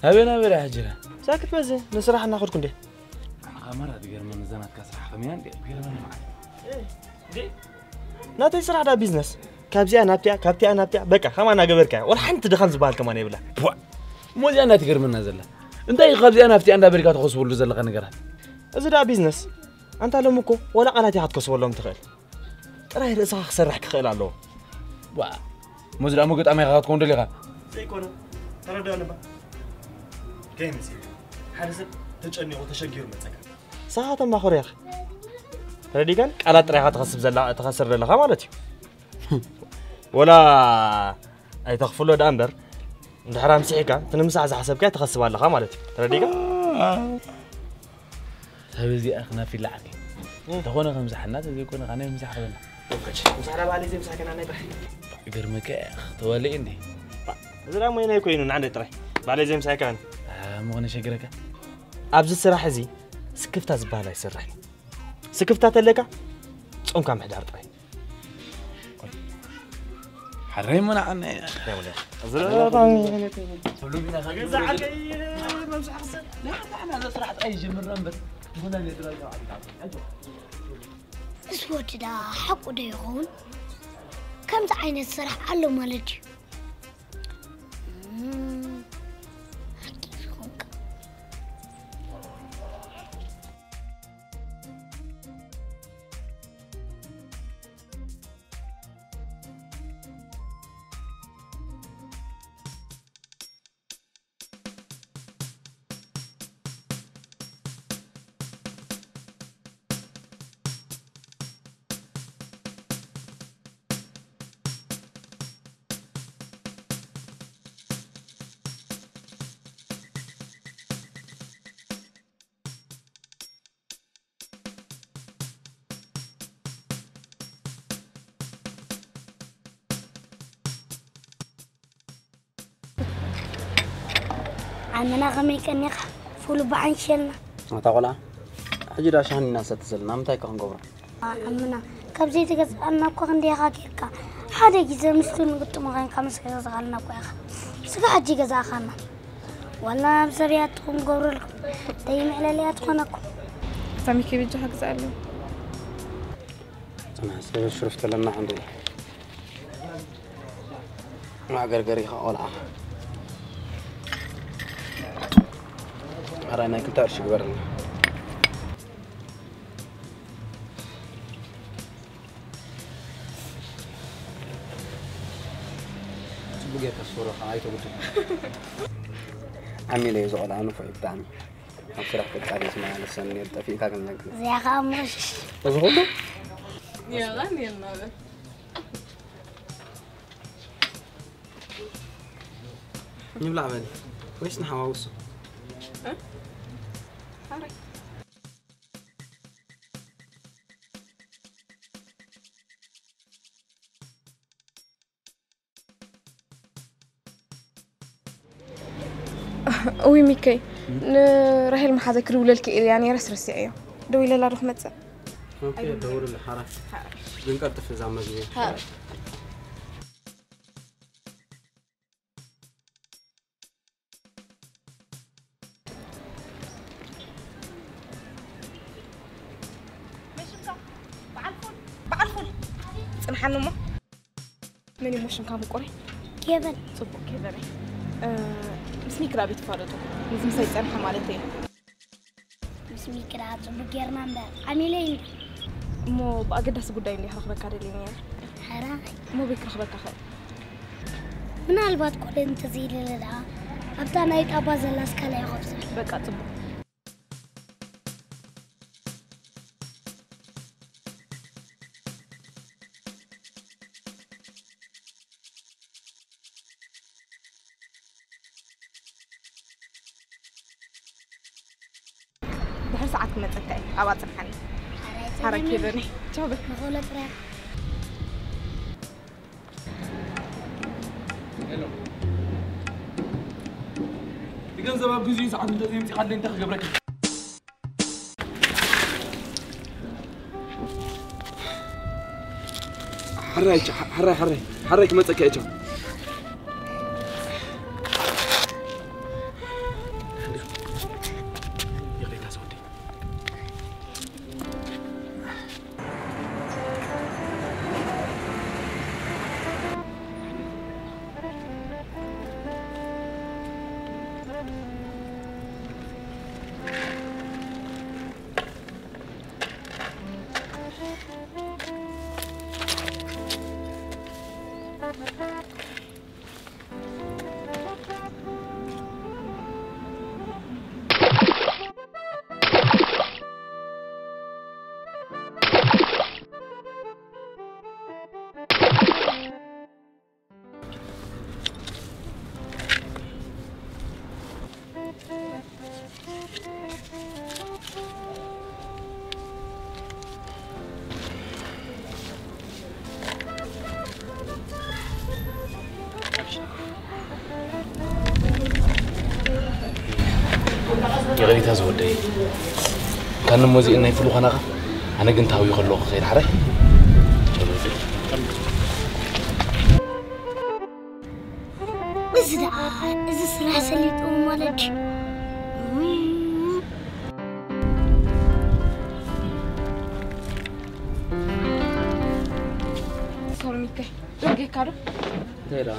ኣበይ ናበይ ሕጂ ኢለ? ሳክት በዚ ንስራሕ እናኸድኩ እንዴ? ኣነ ኸማራ ትገርመኒ እዛ ናትካ ስራሕ ከመይ እንዴ? ትገርመኒ ማለት። እንዴ? ናተይ ስራሕ ዳ ቢዝነስ። ካብዚኣ ናብቲኣ፣ ካብቲኣ ናብቲኣ፣ በቃ፣ ከማ እናገበርካ እያ። ወላ ሓንቲ ድኻም ዝበሃል ከማን የብላ። ቧ! እሞ እዚኣ እንዳትገርመና ዘላ። እንታይ እዩ ካብዚኣ ናብቲኣ እንዳበልካ ትኸስበሉ ዘለኻ ነገራት? እዚ ዳ ቢዝነስ። ኣንታ ሎም እኮ ወላ ቃላት ኢኻ ክትከስበሎም ትኽእል። ጥራይ ርእስኻ ክሰርሕ ክኽእል ኣለዎ። ዋ! እሞ እዚ ደኣ እሞ ገጣማይ ኢኻ ክትከውን ደሊኻ? ዘይኮነ። ተረዳእኒ እባ። ከይምሲ። ሓደ ሰብ ተጨኒቑ ተሸጊሩ መጸካ። ንስኻ ተማኽሮ ኢኻ። ተረዲእካን? ቃላት ጥራይ ኢኻ ትኸስብ ዘላ-፣ ትኸስር ዘለኻ ማለት እዩ። ወላ ኣይተኽፍሎ ደኣ እምበር፣ እንድሕር ኣምሲሕካ፣ እቲ ንምሳሕ ዝሓሰብካዮ ትኸስብ ኣለኻ ማለት እዩ። ተረዲእካ? ሰብ እዚኣ ክናፊ ይለዓል እዩ። እም። እንተኾነ ከም ዝሓና ተዘይኮነ፣ ካነ ምሳሕ ክበላ። ምሳሕ ዳ ባዕለይ ዘይምሳሕ ከና ናይ ጥራሕ። ይገርመካ፣ ተዋልኢ እንዴ? እዚ ዳ ሞይናይ ኮይኑ፣ ንዓንደ ጥራይ። ባዕለይ ዘይምሳሕ ከና። አ፣ ምኾነ ሸግረካ? ኣብዚ ስራሕ እዚ ስክፍታ ዝበሃል ኣይሰርሕን። ስክፍታ ተለካ፣ ጾምካ ምሕዳር ጥራይ። ሓረይ መናዓና ኢና። ሓረይ መናዓና። ገዛ ዓርከይ፣ መብዛሕ ክሰብ። ንሕና፣ ንሕና፣ እዛ ስራሕ ጥራይ ይጀምርና እምበር፣ ዝኾነ ነገር ኣይተዓቢጣ። ኣጆ። እዚ ወዲ ደኣ ሓቁ ዶ ይኸውን? ከምዚ ዓይነት ስራሕ ኣሎ ማለት ድዩ? እም፣ ሓቂ ዝኾንካ። ዓመና ከመይ ቀኒኻ? ፉል በዓንሸልና። ኣታ ቆልዓ፣ ሕጂ ዳ ሻሂ ኢና ንሰቲ ዘለና፣ ምንታይ ከ ክንገብሮ? ዓመና፣ ካብ ዘይትገዝኣልና እኮ ክንደይ ኢኻ ጌርካ? ሓደ ግዜ ምስቱ ንግጥሙ ኸይንካ ምስ ገዛእካልና እኮ ኢኻ። ስጋ ሕጂ ገዛእኻና። ዋላ ኣብ ሰብ እያ ትኹን ገብረልኩም። ደይ መዕለሊ እያ ትኾነኩም። ሳሚኪ ብጃ ሓግዛ ኣለዉ። ጽናሕ፣ ስለ ሽሩፍ ተለና ክንደይ? ማዕገርገር ኢኻ ቆልዓ። ኣራይ ናይ ክልተ ቅርሺ ግበርልና። ጽቡቅ ጌርካ ስፈሮ፣ ከዓ ኣይተጉድል። ዓሚለ እዩ ዝቆልዓ ንፉዕ እዩ ብጣዕሚ። ኣብ ስራሕ ቀጻሊ ዝመላለሰኒ ነይሩ፣ ጠፊእካ ግን ነግር። እዚኣ ከዓ ምቕሽሽ። እዚ ኩሉ? የቐን የናበል። ንብላዕ በል። ወይስ ንሓዋውሶ? እ? ሓራይ። እዊ ሚከይ፣ ንራሄል መሓዘ ክድውለልኪ ኢለያ ነይረስ ረሲዐዮ። ደዊለላ ዶ ክመጽእ? ኦኬ፣ ደውልላ ሓራ። ሓራ። ግን ቀልጥፍ እዛ መግቢ። ሓራ። መሽምካ፣ በዓል ፉል፣ በዓል ፉል። ጽንሓኒ እሞ። መን እዩ እሞ ሽምካ ምቁረይ? ኬቨን። ጽቡቕ ኬቨን። እ፣ ምስ ሚክራ ቤት ትፋለጡ? ምስ ምሳይ ጸንሐ ማለት እዩ። ምስ ሚክራ ጽቡቕ ጌርና እምበር ዓሚለ እዩ። እሞ ብኣገዳሲ ጉዳይ እንዲየ ክረኽበካ ደልየ ነይረ። ሕራይ። እሞ ቤት ክረኽበካ ኸእል? ምናልባት ኮለ እንተዘይለለ ደኣ ኣብታ ናይ ጣባ ዘላ ስካላ ይኸብሳ። በቃ ጽቡቕ። ድሕሪ ሰዓት ክመጸካ እየ። ኣብኣ ጽንሓኒ። ሓራይ ኬቨን። ቻው በል። ንኸሎ ጥራይ። ሄሎ። እቲ ገንዘብ ኣብ ግዜኡ ሰዓት እንተዘይምጺኻለይ እንታይ ክገብረካ? ሓራይ፣ ሓራይ፣ ሓራይ፣ ሓራይ ክመጸካ እየ። ቻው። ይቕሬታ ዝወደይ፣ ካን ሞዚ ናይ ፍሉ ኸናኻ ኣነ ግን ታዊ ከለኹ ኸይድ ሓራይ። እዚ ደኣ፣ እዚ ስራሕ ሰሊጡ ማለት ድዩ? ሶሪ ሚካይ፣ ደርጌካ ዶ? እንታይ ደኣ?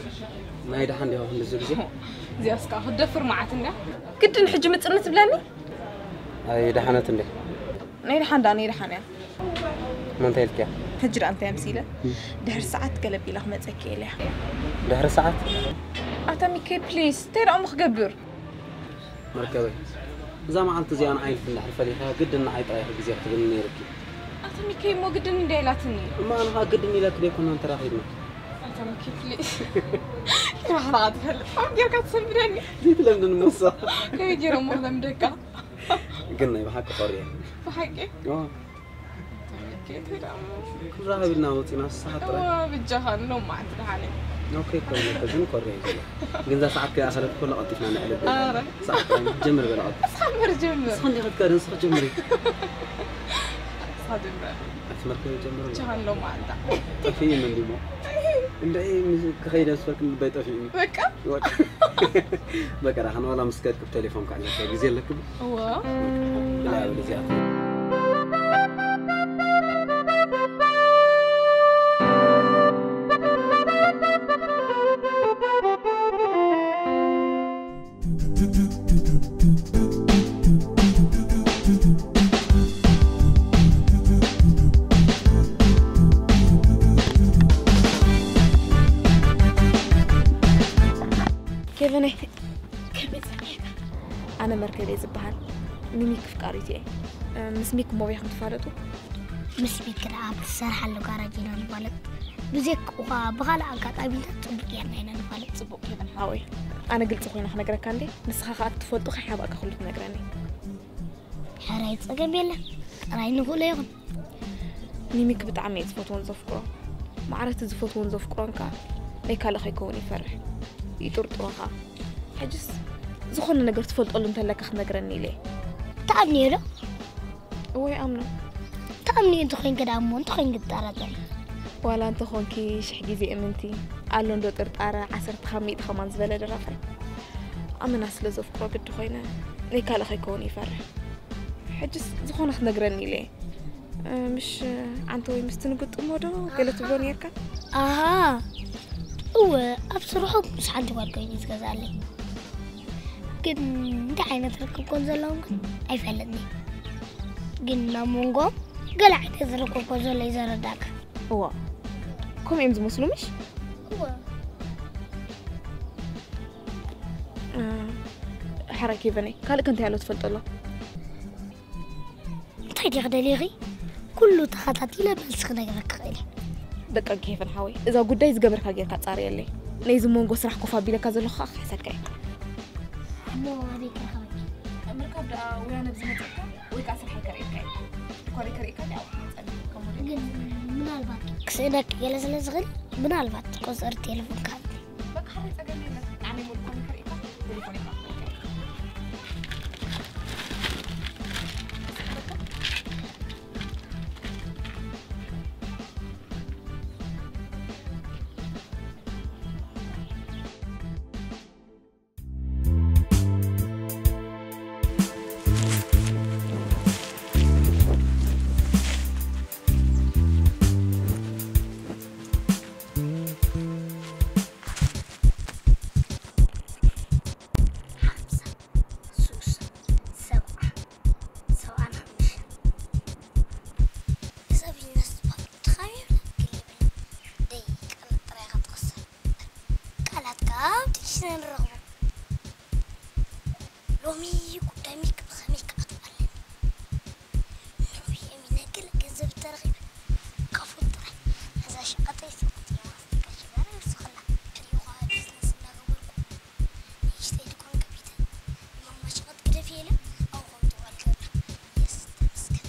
ናይ ደሓን ዲኻ ክንድዚ ግዜ? እዚኣስ ከኣ ክትደፍር መዓት እንድያ። ግድን ሕጂ ምጽኒ ትብለኒ? ኣይደሓነት እንዴ? ናይ ደሓን ደኣ፣ ናይ ደሓን እያ። እሞ እንታይ ኢልክያ? ሕጂ ደኣ እንታይ ኣምሲለ? ድሕሪ ሰዓት ገለ ቢለ ክመጸኪ እየ ኢለያ። ድሕሪ ሰዓት? ኣታ ሚካይ፣ ፕሊስ፣ እንታይ ደኣ እሞ ክገብር? መርከበይ፣ እዛ መዓልቲ እዚኣ ንዓይ ኢልኪ እንድሕር ፈሊኽያ፣ ግድን ንዓይ ጥራይ ኢኺ ግዜ ክትብኒ ነይርኪ። ኣታ ሚካይ፣ እሞ ግድን እንድያ ኢላትኒ። እሞ ኣነ ኸኣ ግድን ኢለኪ ደይኮንናን ተራኺብና። ኣታ ሚካይ፣ ፕሊስ። ይራሕራሓ ትፈልጥ። ከም ጌርካ ትሰንብደኒ። ዘይትለምድን እሞ እሳ። ከመይ ገይረ እሞ ክለምደካ? ግን ናይ ብሓቂ ኮርየ። ብሓቂ? ኦ። ኣታ ሚካይ፣ እንታይ ደኣ እሞ? ክንራኸብ ኢልና ወጺና፣ ሰዓት ጥራይ። እዋ፣ ብጃኻ፣ ሎም መዓልቲ ደሓን እየ። ኦኬ፣ እኮ ኢለ፣ ግን ኮርየ እዩ ዘሎ። ግን እዛ ሰዓት ከይኣኸለት ከሎ ቀልጢፍና ነዕልል። ኣረ። ሰዓት ጥራይ ጀምር በለ ቀልጢፍ። እስኻ እምበር ጀምር። እስኻ እንዲኻ ክትከድ፣ ንስኻ ጀምሪ። እስኻ ጀምር። ኣቲ መርከቢ ጀምር። ብጃኻ፣ ሎም መዓልታ። ጠፊኡ ምን ድሞ? እንደ ምስ ክኸይደ ዝፈልክ ልበይ ጠፊኡ። በቃ። በቃ። በቃ፣ ዳሓን ዋላ ምስ ከድክ ብቴሌፎን ካዕለካ ግዜ ኣለክ። እዋ። ብላ ብልዚኣ። ኬቨነይ፣ ከመይ ጸኒሕካ? ኣነ መርከብ እየ ዝበሃል። ሚሚክ ፍቃሪት እየ። ምስ ሚክ ሞቤ ከም ትፋለጡ? ምስ ሚክ ደኣ ኣብ ትሰርሓሉ ጋራጅ ኢና ንፋለጥ። ብዘይካኡ ኸኣ ብኻልእ ኣጋጣሚታት ጽቡቅ ጌርና ኢና ንፋለጥ። ጽቡቅ ኬቨን ሓወይ፣ ኣነ ግልጺ ኮይነ ክነግረካ እንዴ፣ ንስኻ ኸኣ እትፈልጦ ከይሓባእካ ኩሉ ትነግረኒ። ሕራይ ጸገም የለን፣ ጥራይ ንኽእሎ ይኹን። ሚሚክ ብጣዕሚ እየ ዝፈትዎን ዘፍቅሮ። ማዕረ እቲ ዝፈትዎን ዘፍቅሮን ከኣ ናይ ካልእ ከይከውን ይፈርሕ። ይጥርጥሮ ኸኣ። ሕጅስ ዝኾነ ነገር ትፈልጠሉ እንተለካ ክትነግረኒ ኢለ እየ። ትኣምንዮ ዶ? እወ ይኣምኖ። ትኣምንዮ እንተኾይንኪ ደኣ እሞ እንታይ ኮይንኪ ትጠራጠሪ? ዋላ እንተኾንኪ ሽሕ ግዜ እምንቲ፣ ኣሎ እንዶ ጥርጣረ ዓሰርተ ካብ ሚእቲ ከማን ዝበለ ደራፋይ። ኣመና ስለ ዘፍቅሮ ግዲ ኮይነ ናይ ካልእ ከይከውን ይፈርሕ። ሕጅስ ዝኾነ ክትነግረኒ ኢለ እየ። እ፣ ምሽ ዓንተ ወይ ምስቲ ንግጥሞ ዶ ገለ ትብሎ ነርካ? ኣሃ፣ እወ፣ ኣብ ስርሑ ምስ ሓንቲ ጓል ኮይኑ እዩ ዝገዝኣለይ። ግን እንታይ ዓይነት ርክብ ከም ዘለዎም ግን ኣይፈልጥን እየ። ግን ናብ መንጎኦም ገለ ዓይነት ርክብ ከም ዘሎ እዩ ዘረዳእካ። እዋ፣ ከምኡ እዮም ዝመስሉ ምሽ? እወ። እ፣ ሕራይ ኬቨነይ፣ ካልእ ከ እንታይ ኣሎ ትፈልጠሉ? እንታይ ዲኺ ደሊኺ? ኩሉ ተኸታቲለ መልሲ ክነግረኪ ክእል እየ። በቃ ኬቨን ሓወይ፣ እዛ ጉዳይ ዝገበርካ ጌርካ ጻረየለይ። ነዚ መንጎ ስራሕ ኮፍ ኣቢለካ ዘለኹ ከዓ ክሕሰካ እየ። እሞ ኣበይ ክረኽበኪ? ምርካብ ደኣ ወይ ኣነ ብዝመጽእካ ወይ ከዓ ስራሕ ኣይከርእየካ እየ። ድኳን ኣይከርእየካ እየ፣ ኣብኡ ትመጸኒ። ከም ሞዴል። ግን ምናልባት ክስእነኪ ገለ ስለ ዝኽእል፣ ምናልባት ቁጽሪ ቴሌፎንካ ሃብኒ። በቃ፣ ሓደ ጸገም የለን። ንዓመይ ሙሉእ ኮነ ከርእየካ፣ ቴሌፎን ይካ። ሎሚ ጉዳይ ሚክ ብኸመይ ክኣቱ ኣለኒ? ንዑ የሚነግል ገንዘብ ተረኺበ። ካፉን ጥራይ። እዛ ሸቐጠይ ሰቐጥ የማስ ከሽጋር ይውስኸላ። ሕልዩ ኸዓ ቢዝነስ እናገበርኩ። ንእሽተይ ድኳን ከፊተ። ማማ ሸቐጥ ግደፍ የለ። ኣው ከምቲ ጓል ገብራ። የሱስ ተመስገን።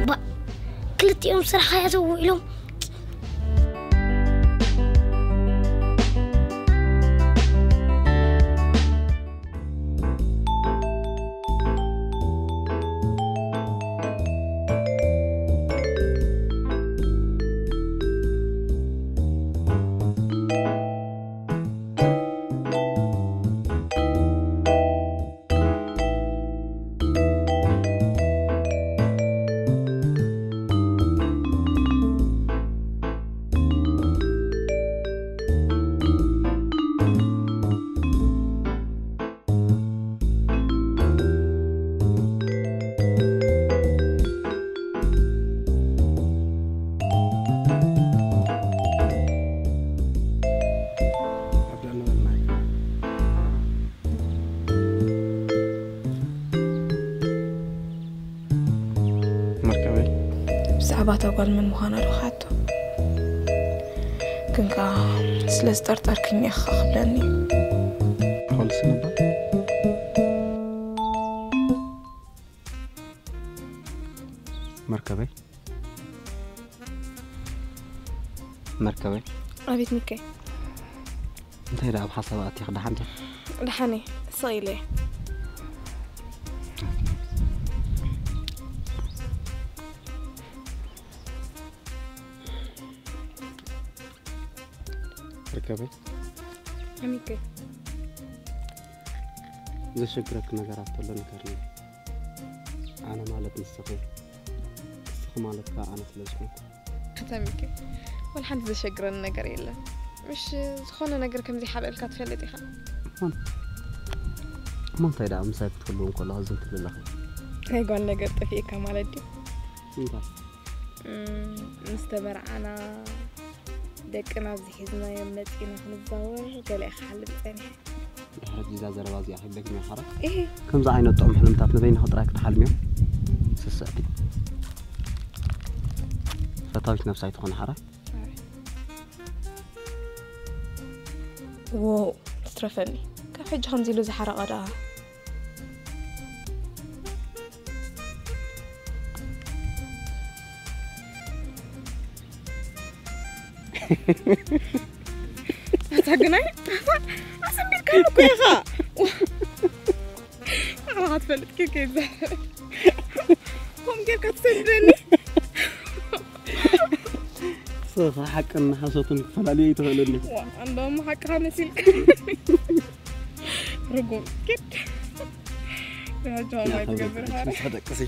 ባ-፣ ክልቲኦም ስራሕ እያ ዘውዒሎም። መርከበይ። ብዛዕባ እታ ጓል መን ምዃና ዶ ክሓቶ? ግን ከኣ ስለ ዝጠርጠርክኒ ኢኻ ክብለኒ። ፖሊስ ምባል? መርከበይ። መርከበይ። ኣቤት ሚካኤል። እንታይ ደኣ ኣብ ሓሳብ ኣቲኺ፣ ደሓን ዲኺ? ደሓን እየ፣ ስቕ ኢለ እየ። መርከበይ። ሚካኤል። ዘሸግረኪ ነገራት ተሎ ንገርኒ። ኣነ ማለት ንስኺ፣ ንስኺ ማለት ከኣ ኣነ ስለ ዝኾንኩ። ኣታ ሚኪ፣ ወላ ሓንቲ ዘሸግረኒ ነገር የለን። ምሽ ዝኾነ ነገር ከም ዘይሓብአልካ ትፈልጥ ኢኻ። እሞ፣ እሞ እንታይ ደኣ ምሳይ ክትህልው እንከለኻ ዝም ትብል ኣለኻ? ናይ ጓል ነገር ጠፊእካ ማለት ድዩ? እንታይ? እም፣ ምስ ተመርዓና ደቅና ኣብዚ ሒዝናዮም መጺና ክንዛወር ገለ ክሓልም ጸኒሐ። ድሕሪ እዛ ዘረባ እዚኣ ከይብለኪ እኒኦ ሓራ። እህ። ከምዚ ዓይነት ጥዑም ሕልምታት ንበይንኺ ጥራይ ክትሓልምዮ ስስዕቲ። ፈታዊት ነብሳ ኣይትኾኒ ሓራ። ኣይ። ዎ፣ ትትረፈኒ። ካብ ሕጂ ከምዚ ኢሉ ዝሓረቐ ደኣ። ኣታ ግናይ፣ ኣታ ኣሰንቢድካ እኮ ኢኻ። ኣታ ትፈልጥ ኬክ ይዛ። ኮም ጌርካ ትሰንድረኒ። ስኻ ሓቅን ሓሶትን ክፈላለዩ ኣይትኽእልን። ዋ፣ እንደውም ሓቅኻ መሲልካ። ርጉም ኪድ። ያጃው ማይ ትገብር ሓራ። ደቅሲ።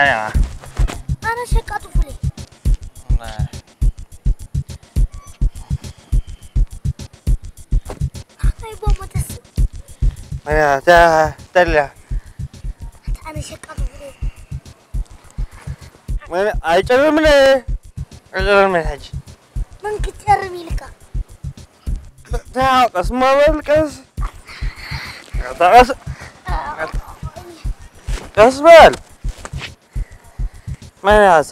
ኣያ ኣነ ሸቃጡ ፍሊ ናይ ቦሞተስ ኣያ ታ ተላ ኣነ ሸቃጡ ፍሊ ኣይጨርምን ኣይጨርምን ሕጂ መን ክትጨርም ኢልካ ቀስ ማበል ቀስ ቀስ ቀስ በል መን ያሳ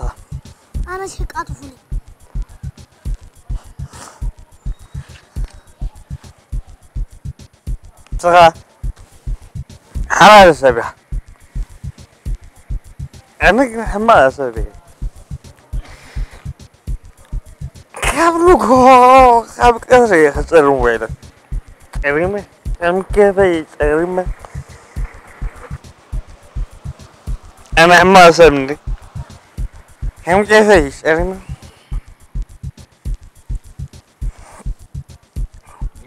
ኣነ ሸቃጡ ፍሊ ስኻ ሓላል ሰብ ኢኻ ኣነ ግን ሕማቕ ሰብ እየ ካብ ንግሆ ካብ ቀትሪ እየ ክፀርም ውዒለ ፀሪመ ከም ገበይ ፀሪመ ኣነ ሕማቕ ሰብ እንዲ ከም ገበይ ፀሪመ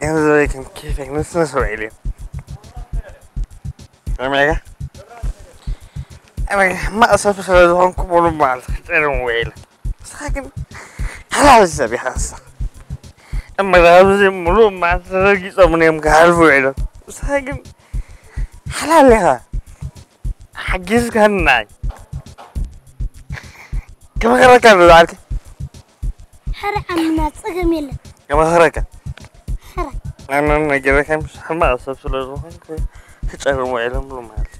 ገንዘበይ ከም ኬፈይ ምስምስ ውዒለ ሕማቕ ሰብ ስለ ዝኾንኩ ሙሉ መዓልቲ ክፀርም ውዒለ ንስኻ ግን ሓላል ሰብ ኢኻ ንስኻ እምበር ኣብዚ ሙሉእ መዓልቲ ተረጊፆምን እዮም ክሓልፉ ውዒሎም ንስኻ ግን ሓላል ኢኻ ሓጊዝካናይ ክመኸረካ ንዝበዓልኪ ሕረ ዓምና ፀገም የለን ክመኸረካ ሕረ ኣነ ነገረካ ምስ ሕማቕ ሰብ ስለ ዝኾንኩ ክፀርም ውዒሎም ሙሉ መዓልቲ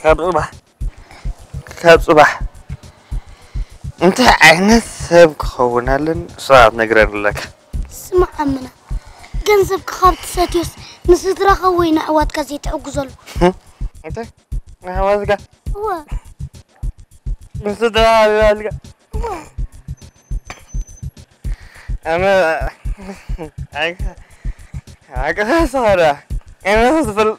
ካብ ፅባሕ ካብ ፅባሕ እንታይ ዓይነት ሰብ ክኸውን ኣለኒ እሱ ክትነግረኒ ኣለካ ስማዕ ኣምና ገንዘብካ ካብ ትሰትዮስ ንስድራኻ ወይ ንኣሕዋትካ ዘይትሕግዘሉ እንታይ ንኣሕዋትካ እወ ንስድራ ኣልካ እወ ኣነ ኣይ ኣቀሳሰራ እነ ዝብል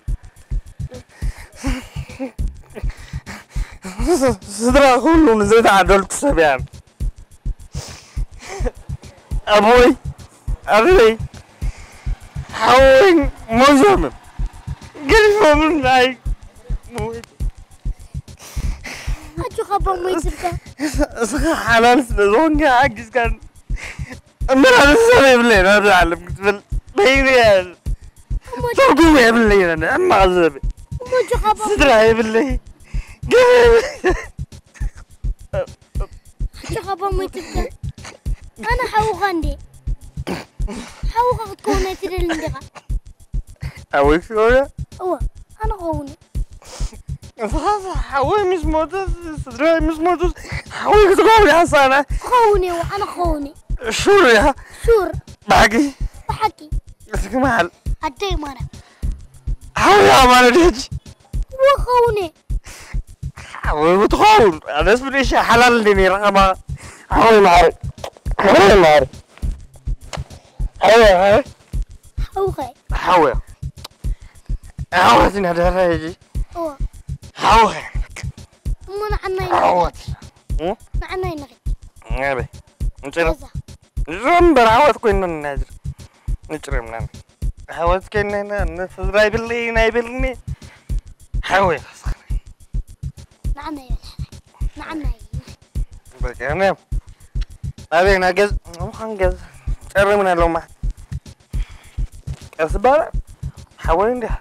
ስድራ ኩሉ ንዘይተዓደልኩ ሰብ እያ ኣቦይ ኣደይ ሓወይ ሞዞም ገዲፎምን ኣይ ኣጆኻ ኣቦ ሞይትልካ እስኻ ሓላል ስለ ዝኾንካ ሓጊዝካን እምበር ኣነ ሰብ የብለይን ኣብዚ ዓለም ክትብል በይኑ እየ ትርጉም የብለይን ኣነ ሕማቕ ሰብ ኣጆኻ ኣቦ ስድራ የብለይ ገለ ኣጆኻ ኣቦ ሞይትልካ ኣነ ሓውኻ እንዴ ሓውኻ ክትከውን ኣይትደልን ዲኻ ሓወይ ክትከውን እወ ኣነ ኸውን እየ ንስኻስ ሓወይ ምስ ሞተስ ስድራይ ምስ ሞቱስ ሓወይ ክትከውን እያ ንሳና ክኸውን እየ ኣነ ክኸውን እየ ሹር እያ ሹር ብሓቂ ብሓቂ እስኪ መሓል ኣደይ ማርያም ሓወይ እያ ማለት ሕጂ እወ ክኸውን እየ ሓወይ ትኸውን ኣነስ ብደሻ ሓላል እንደ ነይረ ከማ ሓወይ ማሪ ሓወይ ማሪ ሓወይ ሓወይ ሓውኸ ሓወይ ኣሕዋት ኢና ደራ ሕጂ እወ ሓወኸ እሞ ንዓና ኢና ዓወት ንዓና ኢና ኸድ ኣበይ እንጭረ ገዛ ንጭረ እምበር ዓወት ኮይንና ኢና ሕጂ ንጭረ ምናምን ዓወት ኮይንና ኢና ንስድራ ይብለይ ናይ በልኒ ሓወይ ንዓና እዩ ንዓና እዩ በቃ እኔ ኣበይ ና ገዝ ምዃን ገዝ ጨርምና ኣለውማ ቀስ በል ሓወይ እንዲያ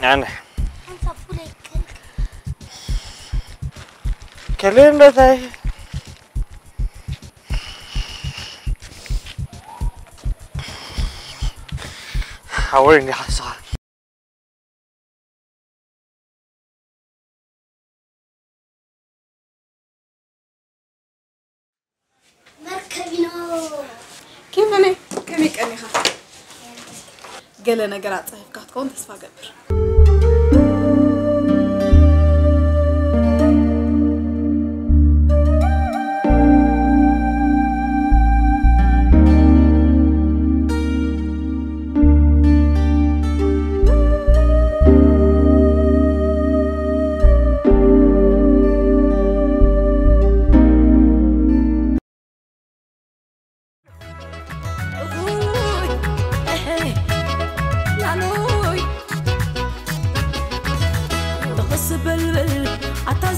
ኣነ ከሌለታይ ሓወይ እንዲኻ ንስኻ መርከቢኖ ኬፈነይ ከመይ ቀኒኻ? ገለ ነገር ኣጻሂፍካ ክትከውን ተስፋ እገብር።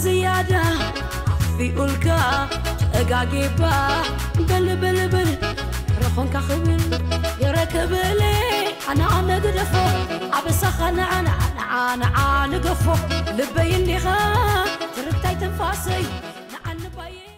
ዝያዳ ኣኽፊኡልካ ተጋጊባ በል በል በል ረኾንካ ክብል የረከበለ ኣነ ኣነ ግደፎ ኣበሳኻ ንዓና ንዓና ንገፎ ልበይ እንዲኻ ትርክታይ ትንፋሰይ